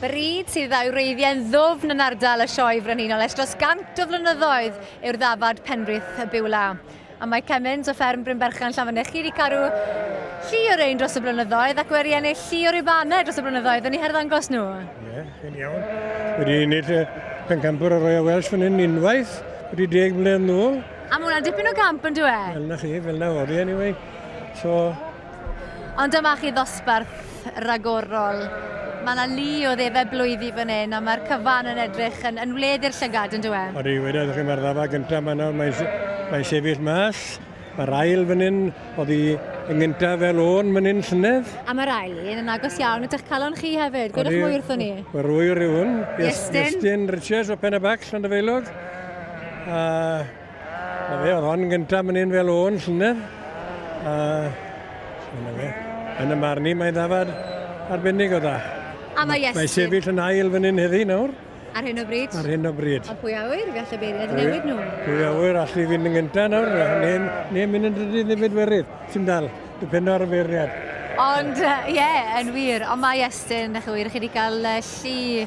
Bryd sydd â'i wreiddiau'n ddwfn yn ardal y Sioe Frenhinol ers dros gant o flynyddoedd yw'r ddafad Penrith y Biwla. A mae Cemyns o fferm Brynberchan Llanfynychu wedi cadw llu o rein dros y blynyddoedd ac wedi ennill llu o ribanau dros y blynyddoedd. Yn eu harddangos nhw. Ie, yeah, yn iawn. Wedi ennill y pencampwr y Royal Welsh fan hyn unwaith, wedi deg mlynedd nôl. A mae hwnna'n dipyn o gamp yn dyw e? Fel na chi, fel na oedd hi anyway. So, Ond dyma chi ddosbarth ragorol. Mae yna lu o ddefed blwyddi fan hyn a mae'r cyfan yn edrych yn, yn wledd i'r llygad yn dyw e? Odi, wedodd chi mae'r ddafa gyntaf yma nawr, mae'n mae sefyll mas. Mae'r ail fan hyn, oedd hi yn gyntaf fel o'n fan hyn llynedd. A mae'r ail un yn agos iawn at eich calon chi hefyd. Gwedwch mwy wrthon ni. Mae'r ŵyr yw hwn. Iestyn. Iestyn Richards o Pen y Bac, Llandyfeilog. A Na fe, oedd hon gyntaf mynd un fel o'n llynedd. A na fe. Yn y marn i, mae'n ddafad arbennig o dda. A mae Iestyn... Mae'n sefyll yn ail fan hyn heddi nawr. Ar hyn o bryd? Ar hyn o bryd. Ond pwy awyr, fe allai beiriad newid nhw. Pwy awyr, allu fynd yn gyntaf nawr, neu, neu mynd yn drydydd neu bedwerydd. Sy'n dal, dipyn ar y beiriad. Ond, ie, yeah, yn wir. Ond mae Iestyn, ych wir, chi wedi cael llu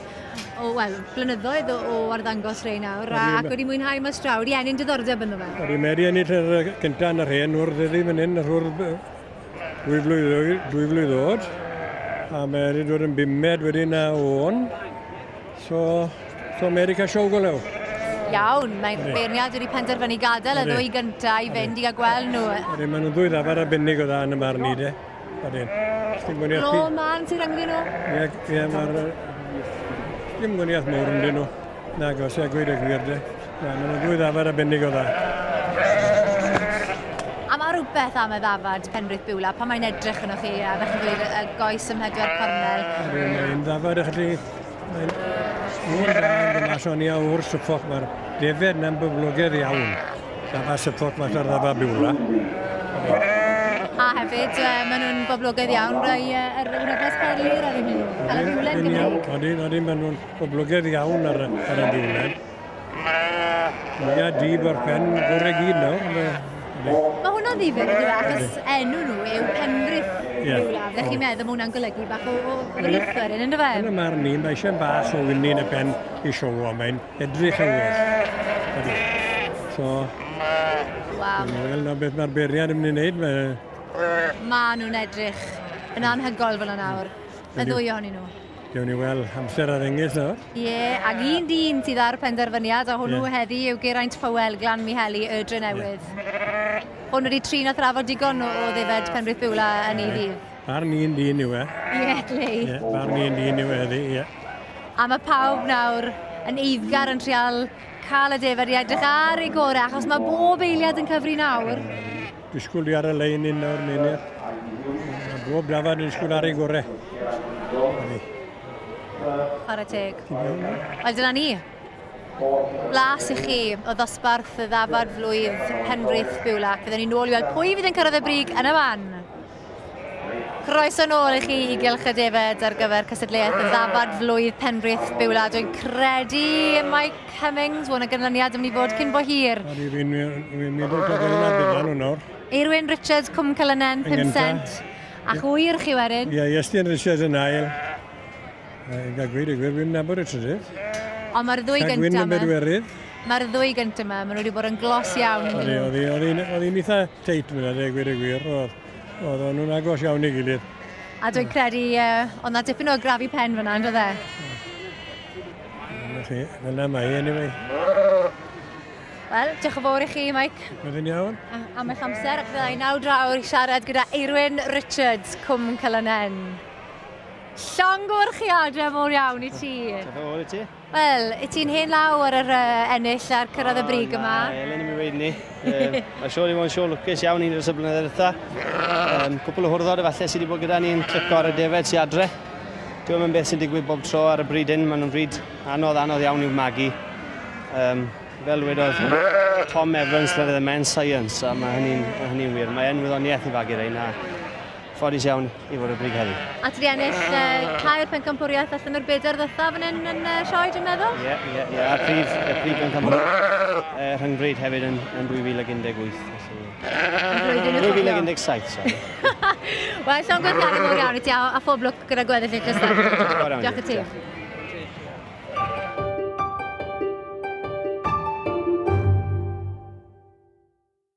o, wel, blynyddoedd o, o arddangos rhei nawr, a, ac wedi mwynhau mas draw, wedi ennyn diddordeb ynddo fe. Wedi mae wedi ennill yr gyntaf yn yr hen hwrdd iddi fan hyn, yr hwrdd dwy flwydd, dwy flwydd oed, a mae wedi dod yn bumed wedyn a o'n. So, so mae wedi cael siow go lew. Iawn, mae'r beirniad wedi penderfynu gadael y ddwy gyntaf i fynd i gael gweld nhw. Wedyn, maen nhw'n ddwy ddafad arbennig o dda yn y marn i, de. Odyn. Dim gwaniaeth... Glo man sy'n rhyngddyn nhw? Ie, ie, mae'r... Dim gwaniaeth mawr ynddyn nhw. Na, gos, ie, gweud y gwir, de. Na, maen nhw'n ddwy ddafad arbennig o dda. A mae rhywbeth am y ddafad Penrith Biwla, pan mae'n edrych yno chi, a fe chi'n dweud y goes ym mhedwar cornel. Mae'n ddafad ychydig, mae'n mor dda yn dod mas o'n i a o'r Suffolk, mae'r defed na'n boblogaidd iawn. Ddafa Suffolk mas o'r ddafa Biwla. A hefyd, uh, maen nhw'n boblogaidd iawn rhai uh, yr wynebau perlir ar nhw. Cael y fiwlen Gymreig. Odyn, odyn, maen nhw'n boblogaidd iawn ar, ar y fiwlen. Mwyaf dib o'r pen, gorau gyd nawr. Mae hwnna'n ddifyr, ydyw e, achos enw nhw yw Penrith yeah. Biwla. Fydde chi'n meddwl mae hwnna'n golygu bach o, o frith wedyn, ynddo fe? Yn y marn i, mae eisiau bach o wynnu yn y pen i siowo, mae'n edrych yn well. Ydy. So, Waw. Wel, na beth mae'r beiriad yn mynd i wneud. Mae... Ma nhw'n edrych yn anhygoel fel yna nawr. Y ddwy ohonyn nhw. Gewn ni weld amser ar engyll nawr. Ie, yeah, ac un dyn sydd ar penderfyniad, a hwnnw yeah. heddi yw Geraint Powell, Glan Miheli, y Drenewydd. Yeah. Hwn wedi trin a thrafod digon o, o ddefed Penrith Biwla yn ei ddydd. Barn un dyn yw e. Ie, yeah, glei. Ie, barn un dyn yw e heddi, ie. A mae pawb nawr yn eiddgar yn trial cael y defaid i edrych ar ei gorau, achos mae bob eiliad yn cyfri nawr. Disgwyl di ar y lein un nawr, Meinir. Mae bob dafad yn disgwyl ar ei gorau. Chwarae teg. Wel, dyna ni. Blas i chi o ddosbarth y ddafad flwydd Penrith Biwla. Fyddwn ni'n ôl i weld pwy fydd yn cyrraedd y brig yn y fan. Croeso nôl i chi i Gylch y Defed ar gyfer cystadleuaeth y ddafad flwydd Penrith Biwla. Dwi'n credu Mike Hemmings, fod yna gynlyniad yn mynd i fod cyn bo hir. Odi, fi'n fi meddwl taw fel yna byddan nhw nawr. Eirwyn Richards, Cwm Cylynen, 5 cent. A chwyr chi wedyn. Ie, Iestyn Richards yn ail. Yn gael gweud y gwir, fi'n nabod y trydydd. Ond mae'r ddwy gyntaf yma... Gwyn yn bedwerydd. Mae'r ddwy gyntaf yma, maen nhw wedi bod yn glos iawn. Oedd hi'n eitha teit fyna, dweud gwir y gwir. Oedd, oedd nhw'n agos iawn i gilydd. A dwi'n credu, uh, oedd na dipyn o grafu pen fyna, yn dod e? Na chi, fel na mae, anyway. Wel, diolch yn fawr i chi, Mike. Bydd yn iawn. Am eich amser, ac fyddai nawr draw i siarad gyda Eirwyn Richards, Cwm Cylynen. Llongyfarchiadau mowr iawn i ti. Diolch yn fawr i ti. Wel, i ti'n hen law ar yr uh, ennill a'r cyrraedd y brig yma. Na, Elin, mi weid ni. Um, mae siŵr i fod yn siŵr lwcus iawn i'n dros y blynyddoedd ddiwetha. Um, cwpl o hwrddod efallai sydd wedi bod gyda ni'n clico ar y defed sy'n adre. Dwi'n yn beth sy'n digwydd bob tro ar y bryd hyn, maen nhw'n bryd anodd, anodd iawn i'w magu. Um, fel wedodd Tom Evans, lefydd y Men Science, a mae hynny'n hynny wir. Mae yn wyddoniaeth i fagu rhain, a Ffodus iawn i fod y brig heddi. A ti 'di ennill uh, tair pencampwriaeth allan o'r bedair ddytha fan hyn yn uh, sioe, dwi'n meddwl? Ie, ie, ie. A'r prif, y prif bencampwriaeth uh, rhyngbryd hefyd yn, yn 2018. Felly... 2017, sorry. Wel, llongyfarchiadau mowr iawn i ti a, a phob lwc gyda gweddill y cystadlu. Diolch i ti.